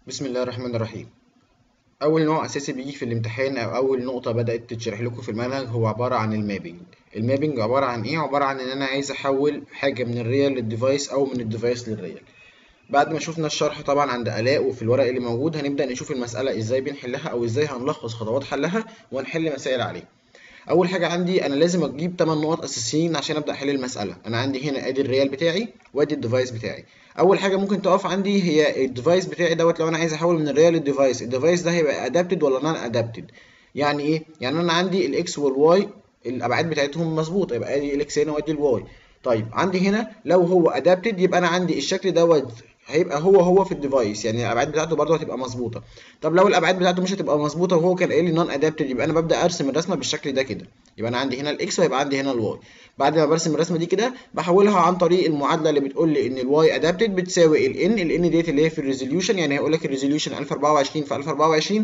بسم الله الرحمن الرحيم. اول نوع اساسي بيجي في الامتحان او اول نقطة بدات تتشرح لكم في المنهج هو عبارة عن ال mapping. ال mapping عبارة عن ايه؟ عبارة عن ان انا عايز احول حاجة من ال real لل device او من ال device لل real. بعد ما شفنا الشرح طبعا عند الاء وفي الورق اللي موجود، هنبدا نشوف المسالة ازاي بنحلها او ازاي هنلخص خطوات حلها ونحل مسائل عليه. اول حاجة عندي انا لازم اجيب 8 نقط اساسيين عشان ابدا احل المسالة. انا عندي هنا ادي ال real بتاعي وادي ال device بتاعي. اول حاجة ممكن تقف عندي هي ال device بتاعي دوت. لو انا عايز احول من ال real لل device، ال device ده هيبقى adapted ولا non adapted؟ يعني ايه؟ يعني انا عندي ال X وال Y الابعاد بتاعتهم مظبوطة، يبقى ادي ال X هنا وادي ال Y. طيب عندي هنا لو هو adapted يبقى انا عندي الشكل دوت هيبقى هو هو في ال device، يعني الابعاد بتاعته برضه هتبقى مظبوطة. طب لو الابعاد بتاعته مش هتبقى مظبوطة وهو كان قايل لي non adapted، يبقى انا ببدا ارسم الرسمة بالشكل ده كده. يبقى انا عندي هنا ال X وهيبقى عندي هنا ال Y. بعد ما برسم الرسمة دي كده بحولها عن طريق المعادلة اللي بتقول لي ان ال Y adapted بتساوي ال N، ال N ديت اللي هي في ال resolution، يعني هيقول لك ال resolution 1024 في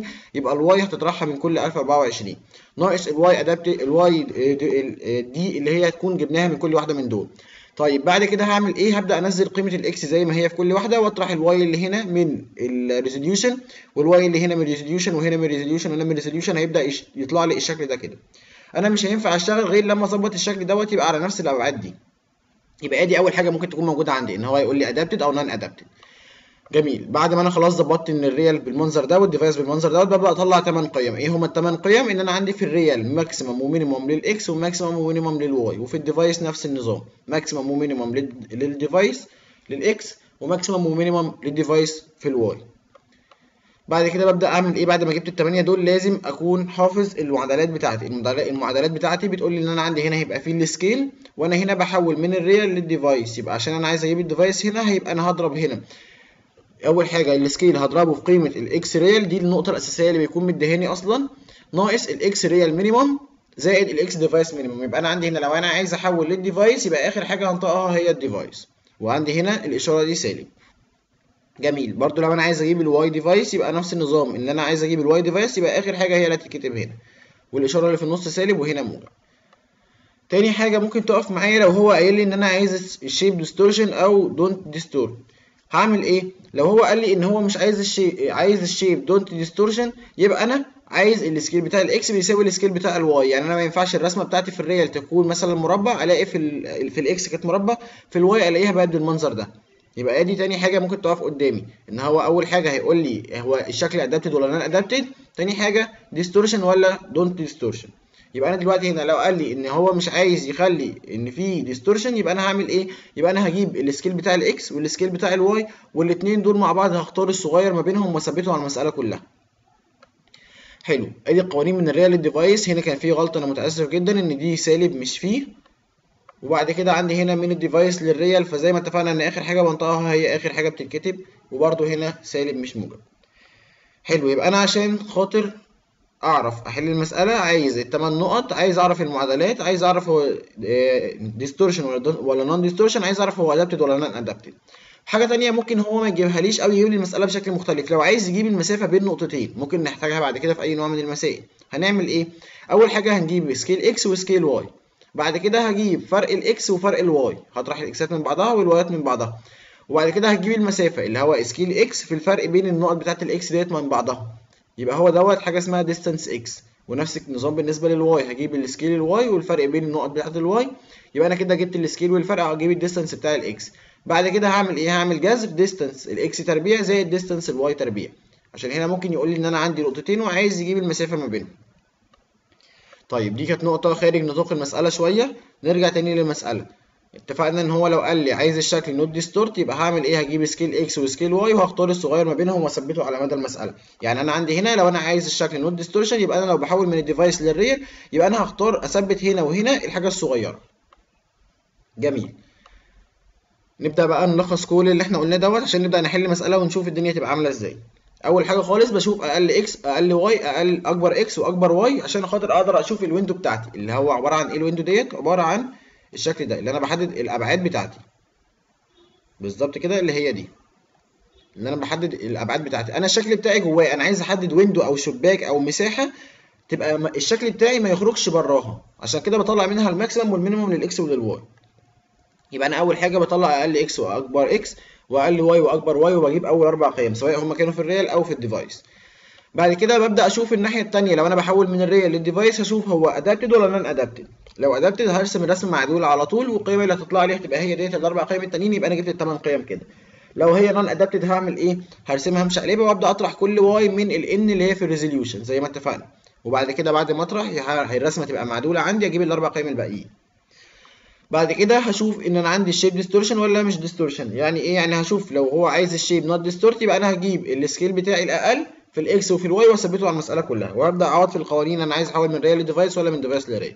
1024، يبقى ال Y هتطرحها من كل 1024 ناقص ال Y adapted ال Y دي اللي هي هتكون جبناها من كل واحدة من دول. طيب بعد كده هعمل ايه؟ هبدا انزل قيمة ال X زي ما هي في كل واحدة واطرح ال Y اللي هنا من ال resolution وال Y اللي هنا من ال resolution وهنا من ال resolution وهنا من ال resolution، هيبدا يطلع لي الشكل ده كده. انا مش هينفع اشتغل غير لما اظبط الشكل دوت يبقى على نفس الابعاد دي. يبقى ادي اول حاجة ممكن تكون موجودة عندي ان هو يقول لي adapted او non adapted. جميل. بعد ما انا خلاص ظبطت ان ال real بالمنظر ده وال device بالمنظر ده ببدا اطلع 8 قيم. ايه هما ال 8 قيم؟ ان انا عندي في الريال ماكسيمم ومينيموم للاكس وماكسيمم ومينيموم للواي، وفي ال device نفس النظام ماكسيمم ومينيموم للديفايس للاكس وماكسيمم ومينيموم للديفايس في الواي. بعد كده ببدا اعمل ايه؟ بعد ما جبت الثمانية دول لازم اكون حافظ المعادلات بتاعتي. المعادلات بتاعتي بتقول لي ان انا عندي هنا هيبقى فيه ال scale، وانا هنا بحول من ال real لل device، يبقى عشان انا عايز اجيب ال device هنا هيبقى انا هضرب هنا اول حاجة ال scale هضربه في قيمة ال X real، دي النقطة الاساسية اللي بيكون مديهاني اصلا، ناقص ال X real minimum زائد ال X device minimum. يبقى انا عندي هنا لو انا عايز احول لل device يبقى اخر حاجة هنطقها هي ال device، وعندي هنا الاشارة دي سالب. جميل. برضو لو انا عايز اجيب ال Y device يبقى نفس النظام، ان انا عايز اجيب ال Y device يبقى اخر حاجة هي اللي هتتكتب هنا، والاشارة اللي في النص سالب وهنا موجب. تاني حاجة ممكن تقف معايا لو هو قايل لي ان انا عايز ال shape distortion او don't distort، هعمل ايه؟ لو هو قال لي ان هو مش عايز ال shape، عايز ال shape don't distortion، يبقى انا عايز ال scale بتاع ال X بيساوي ال scale بتاع ال Y. يعني انا ما ينفعش الرسمة بتاعتي في ال real تكون مثلا مربع، الاقي في ال X كانت مربع، في ال Y الاقيها بقت بالمنظر ده. يبقى ادي تاني حاجة ممكن تقف قدامي، ان هو اول حاجة هيقول لي هو الشكل adapted ولا non adapted، تاني حاجة distortion ولا don't distortion. يبقى انا دلوقتي هنا لو قال لي ان هو مش عايز يخلي ان في distortion يبقى انا هعمل ايه؟ يبقى انا هجيب ال scale بتاع ال X وال scale بتاع ال Y والاثنين دول مع بعض هختار الصغير ما بينهم واثبته على المسالة كلها. حلو. ادي القوانين من ال real لل device. هنا كان في غلطه انا متاسف جدا ان دي سالب مش فيه. وبعد كده عندي هنا من ال device لل real، فزي ما اتفقنا ان اخر حاجة بنطقها هي اخر حاجة بتتكتب، وبرده هنا سالب مش موجب. حلو. يبقى انا عشان خاطر اعرف احل المسالة عايز الثمان نقط، عايز اعرف المعادلات، عايز اعرف هو distortion ولا non distortion، عايز اعرف هو adapted ولا non adapted. حاجة ثانية ممكن هو ما يجيبهاليش او يجيب لي المسالة بشكل مختلف، لو عايز يجيب المسافة بين نقطتين ممكن نحتاجها بعد كده في اي نوع من المسائل. هنعمل ايه؟ اول حاجة هنجيب scale X و scale Y، بعد كده هجيب فرق ال X وفرق ال Y، هطرح الاكسات من بعضها والوايات من بعضها، وبعد كده هجيب المسافة اللي هو scale X في الفرق بين النقط بتاعه ال X ديت من بعضها، يبقى هو دوت حاجة اسمها distance X. ونفس النظام بالنسبة لل Y، هجيب ال scale ال Y والفرق بين النقط بتاعه ال Y، يبقى انا كده جبت ال scale والفرق، هجيب ال distance بتاع ال X. بعد كده هعمل ايه؟ هعمل جذر distance ال X تربيع زائد distance ال Y تربيع، عشان هنا ممكن يقول لي ان انا عندي نقطتين وعايز يجيب المسافة ما بينهم. طيب دي كانت نقطة خارج نطاق المسالة شوية. نرجع تاني للمسالة. اتفقنا ان هو لو قال لي عايز الشكل not distort يبقى هعمل ايه؟ هجيب scale X و scale Y وهختار الصغير ما بينهم واثبته على مدى المسالة. يعني انا عندي هنا لو انا عايز الشكل not distortion يبقى انا لو بحول من ال device لل real يبقى انا هختار اثبت هنا وهنا الحاجة الصغيرة. جميل. نبدا بقى نلخص كل اللي احنا قلناه دوت عشان نبدا نحل مسالة ونشوف الدنيا تبقى عامله ازاي. اول حاجة خالص بشوف اقل X اقل Y اقل اكبر X واكبر Y عشان خاطر اقدر اشوف ال window بتاعتي اللي هو عبارة عن ايه. ال window ديت عبارة عن الشكل ده اللي انا بحدد الابعاد بتاعتي بالظبط كده، اللي هي دي اللي انا بحدد الابعاد بتاعتي. انا الشكل بتاعي جواه انا عايز احدد window او شباك او مساحة تبقى الشكل بتاعي ما يخرجش براها، عشان كده بطلع منها ال maximum وال minimum لل X ولل Y. يبقى انا اول حاجة بطلع اقل X واكبر X، واقل y واكبر y، وبجيب اول اربع قيم سواء هما كانوا في ال real او في ال device. بعد كده ببدا اشوف الناحية الثانية، لو انا بحول من ال real لل device هشوف هو adapted ولا non adapted. لو adapted هرسم الرسم معدول على طول، والقيمة اللي هتطلع لي هتبقى هي ديت الاربع قيم التانيين، يبقى انا جبت الثمان قيم كده. لو هي non adapted هعمل ايه؟ هرسمها مشقلبه وابدا اطرح كل y من ال n اللي هي في ال resolution زي ما اتفقنا، وبعد كده بعد ما اطرح الرسمة تبقى معدوله عندي، اجيب الاربع قيم الباقيين. بعد كده هشوف ان انا عندي ال shape distortion ولا مش distortion. يعني ايه؟ يعني هشوف لو هو عايز ال shape not distort يبقى انا هجيب ال scale بتاعي الاقل في ال x وفي ال y واثبته على المسالة كلها، وابدا اعوض في القوانين انا عايز احول من real ل device ولا من device ل real.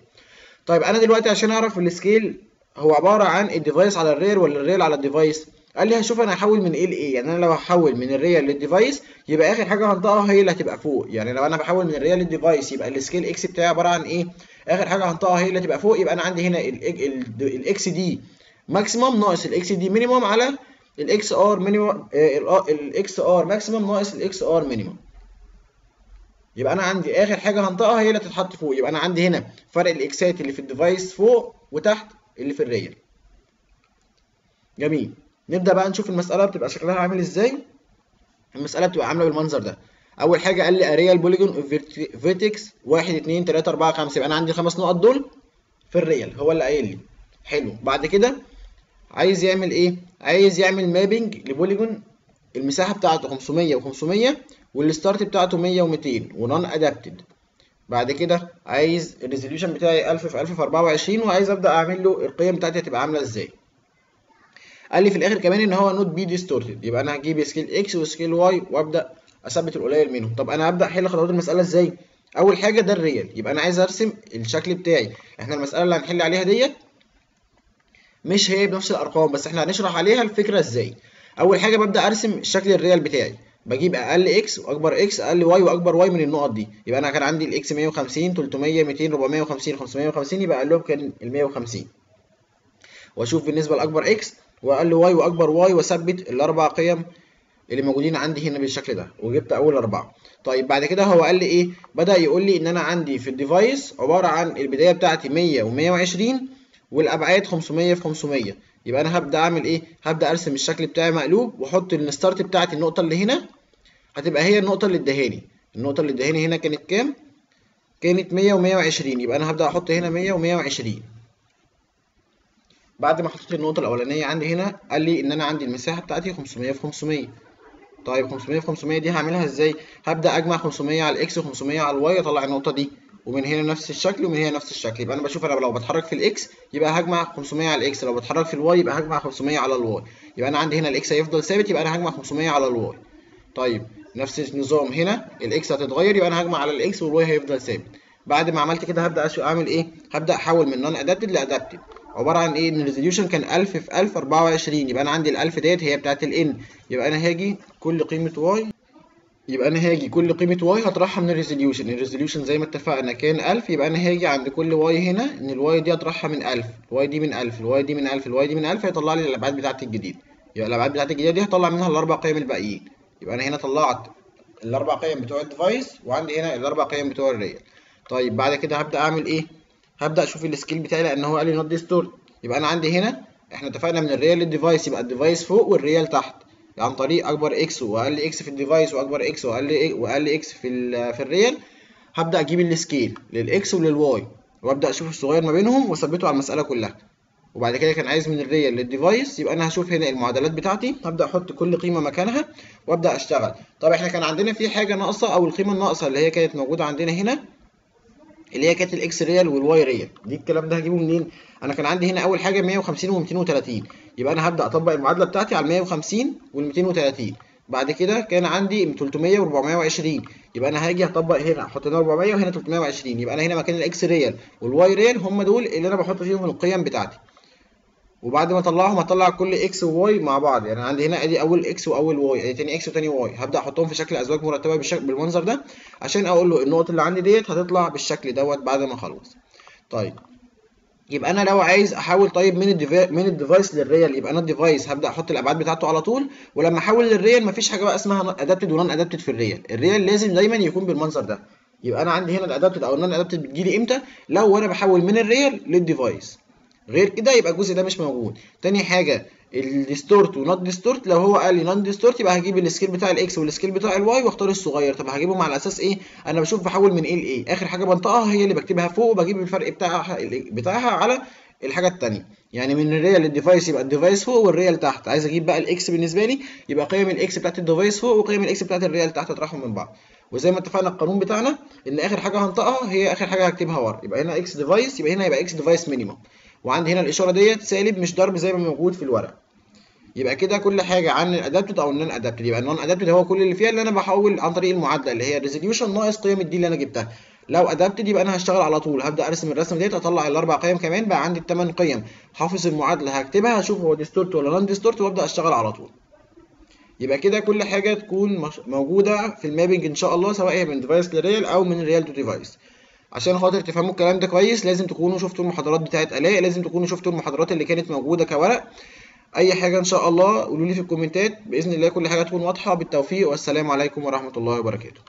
طيب انا دلوقتي عشان اعرف ال scale هو عبارة عن ال device على ال real ولا ال real على ال device، قال لي هشوف انا هحول من ايه لايه. يعني انا لو هحول من ال real لل device يبقى اخر حاجة هنطقها هي اللي هتبقى فوق. يعني لو انا بحول من ال real لل device يبقى ال scale x بتاعي عبارة عن ايه؟ اخر حاجة هنطقها هي اللي هتبقى فوق، يبقى انا عندي هنا ال x d maximum ناقص ال x d minimum على ال x r minimum، ال x r maximum ناقص ال x r minimum. يبقى انا عندي اخر حاجة هنطقها هي اللي هتتحط فوق، يبقى انا عندي هنا فرق ال x ات اللي في ال device فوق وتحت اللي في ال real. جميل. نبدا بقى نشوف المسالة بتبقى شكلها عامل ازاي. المسالة بتبقى عامله بالمنظر ده. اول حاجة قال لي a real polygon vertex 1 2 3 4 5، يبقى انا عندي خمس نقط دول في ال real هو اللي قايل لي. حلو. بعد كده عايز يعمل ايه؟ عايز يعمل mapping ل polygon المساحة بتاعته 500 و500 وال start بتاعته 100 و200 و non adapted. بعد كده عايز ال resolution بتاعي 1000 في 1000 في 24، وعايز ابدا اعمل له القيم بتاعتي هتبقى عامله ازاي. قال لي في الاخر كمان ان هو not be distorted، يبقى انا هجيب scale x و scale y وابدا اثبت القليل منهم. طب انا هبدا احل خطوات المسالة ازاي؟ اول حاجة ده ال real، يبقى انا عايز ارسم الشكل بتاعي. احنا المسالة اللي هنحل عليها ديت مش هي بنفس الارقام، بس احنا هنشرح عليها الفكرة ازاي. اول حاجة ببدا ارسم الشكل ال real بتاعي، بجيب اقل x واكبر x اقل y واكبر y من النقط دي. يبقى انا كان عندي ال x 150 300 200 450 550، يبقى اقلهم كان ال 150. واشوف بالنسبة لاكبر x واقل y واكبر y واثبت الاربع قيم اللي موجودين عندي هنا بالشكل ده، وجبت اول اربعة. طيب بعد كده هو قال لي ايه؟ بدا يقول لي ان انا عندي في ال device عبارة عن البداية بتاعتي 100 و120 والابعاد 500 في 500. يبقى انا هبدا اعمل ايه؟ هبدا ارسم الشكل بتاعي مقلوب، واحط ال start بتاعتي النقطة اللي هنا هتبقى هي النقطة اللي اداهاني. النقطة اللي اداهاني هنا كانت كام؟ كانت 100 و120، يبقى انا هبدا احط هنا 100 و120. بعد ما حطيت النقطة الاولانية عندي هنا قال لي ان انا عندي المساحة بتاعتي 500 في 500. طيب 500 في 500 دي هعملها ازاي؟ هبدا اجمع 500 على ال x و500 على ال y اطلع النقطة دي، ومن هنا نفس الشكل ومن هنا نفس الشكل. يبقى انا بشوف انا لو بتحرك في ال x يبقى هجمع 500 على ال x، لو بتحرك في ال y يبقى هجمع 500 على ال y. يبقى انا عندي هنا ال x هيفضل ثابت، يبقى انا هجمع 500 على ال y. طيب نفس النظام هنا ال x هتتغير، يبقى انا هجمع على ال x وال y هيفضل ثابت. بعد ما عملت كده هبدا اعمل ايه؟ هبدا احول من non adapted ل adapted. عبارة عن ايه؟ ان ال resolution كان 1000 في 1024، يبقى انا عندي ال1000 ديت هي بتاعت ال n، يبقى انا هاجي كل قيمة y، يبقى انا هاجي كل قيمة y هطرحها من ال resolution. ال resolution زي ما اتفقنا كان 1000، يبقى انا هاجي عند كل y هنا ان ال y دي هطرحها من 1000، ال y دي من 1000، ال y دي من 1000، ال y دي من 1000، هيطلع لي الابعاد بتاعتي الجديدة. يبقى الابعاد بتاعتي الجديدة دي هطلع منها الاربع قيم الباقيين. يبقى انا هنا طلعت الاربع قيم بتوع ال device، وعندي هنا الاربع قيم بتوع ال real. طيب بعد كده هبدا اعمل ايه؟ هبدا اشوف ال scale بتاعي لان هو قال لي not distort. يبقى انا عندي هنا احنا اتفقنا من ال real لل device، يبقى ال device فوق وال real تحت، عن طريق اكبر x واقل x في ال device واكبر x واقل x في ال real. هبدا اجيب ال scale لل x ولل y وابدا اشوف الصغير ما بينهم واثبته على المسالة كلها. وبعد كده كان عايز من ال real لل device، يبقى انا هشوف هنا المعادلات بتاعتي، هبدا احط كل قيمة مكانها وابدا اشتغل. طب احنا كان عندنا في حاجة ناقصه، او القيمة الناقصة اللي هي كانت موجودة عندنا هنا اللي هي كانت ال x real وال y real دي، الكلام ده هجيبه منين؟ انا كان عندي هنا اول حاجة 150 و230، يبقى انا هبدا اطبق المعادلة بتاعتي على 150 وال230. بعد كده كان عندي 300 و420، يبقى انا هاجي اطبق هنا، احط هنا 400 وهنا 320، يبقى انا هنا مكان ال x real وال y real هم دول اللي انا بحط فيهم القيم بتاعتي. وبعد ما اطلعهم هطلع كل x و y مع بعض، يعني عندي هنا ادي اول x واول y، ادي تاني x وتاني y، هبدا احطهم في شكل ازواج مرتبه بالشكل بالمنظر ده عشان اقول له النقط اللي عندي ديت هتطلع بالشكل دوت بعد ما اخلص. طيب يبقى انا لو عايز احول طيب من ال device لل real، يبقى انا ال device هبدا احط الابعاد بتاعته على طول، ولما احول لل real مفيش حاجة بقى اسمها adapted و non adapted في ال real، ال real لازم دايما يكون بالمنظر ده. يبقى انا عندي هنا ال adapted او ال non adapted بتجيلي امتى؟ لو انا بحول من ال real لل device، غير كده يبقى الجزء ده مش موجود. تاني حاجة ال distort و not distort، لو هو قال لي non distort يبقى هجيب ال scale بتاع ال X وال scale بتاع ال Y واختار الصغير. طب هجيبهم على اساس ايه؟ انا بشوف بحول من ايه لايه، اخر حاجة بنطقها هي اللي بكتبها فوق، وبجيب الفرق بتاعها على الحاجة الثانية. يعني من ال real لل device يبقى ال device فوق وال real تحت. عايز اجيب بقى ال X بالنسبة لي، يبقى قيم ال X بتاعت ال device فوق وقيم ال X بتاعت ال real تحت، اطرحهم من بعض. وزي ما اتفقنا القانون بتاعنا ان اخر حاجة هنطقها هي اخر حاجة هكتبها ورا، يبقى هنا X device، يبقى هنا يبقى X device minimum. وعندي هنا الاشارة ديت سالب مش ضرب زي ما موجود في الورق. يبقى كده كل حاجة عن ال adapted او ال non adapted. يبقى ال non adapted هو كل اللي فيها اللي انا بحول عن طريق المعادلة اللي هي ال resolution ناقص قيم ال D اللي انا جبتها. لو adapted يبقى انا هشتغل على طول، هبدا ارسم الرسمة ديت، اطلع الاربع قيم كمان، بقى عندي الثمان قيم. حافظ المعادلة هكتبها، هشوف هو distort ولا non distort، وابدا اشتغل على طول. يبقى كده كل حاجة تكون موجودة في ال mapping ان شاء الله، سواء هي من device ل real او من real to device. عشان خاطر تفهموا الكلام ده كويس لازم تكونوا شفتوا المحاضرات بتاعت الاء، لازم تكونوا شفتوا المحاضرات اللي كانت موجودة كورق. اي حاجة ان شاء الله قولوا لي في الكومنتات، باذن الله كل حاجة تكون واضحة. بالتوفيق، والسلام عليكم ورحمة الله وبركاته.